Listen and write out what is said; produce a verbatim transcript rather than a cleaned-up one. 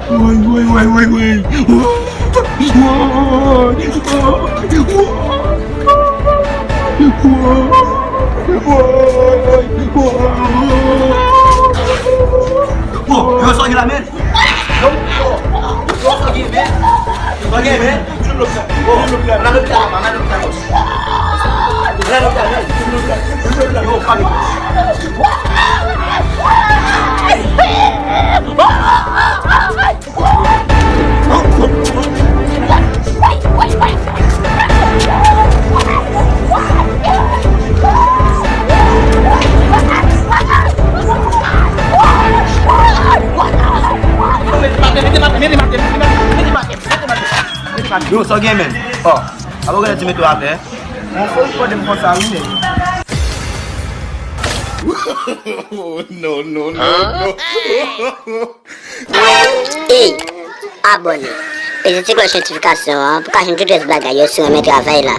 Woy, woy, woy, woy, woy. Woy, woy, woy, woy. Woy, woy, woy. Bon, yo, sa w gen la, men? Yo, yo, yo, sa w gen, men? Sa w gen, men? Vin nan lopital. Bon, vin nan lopital. Nan lopital, nan lopital. Nan lopital, men. Vin nan lopital. Vin nan lopital. Yo, pa gen. Yo, sa w gen, men? Ò, apa w genlè di mete w atè? Yon fo w pran de m konsa, wi, nèg. No, no, no, no. Ey, abòne. Peze ti klòch notifikasyon an pou w ka jwenn tout rès bagay yo si w renmen travay la.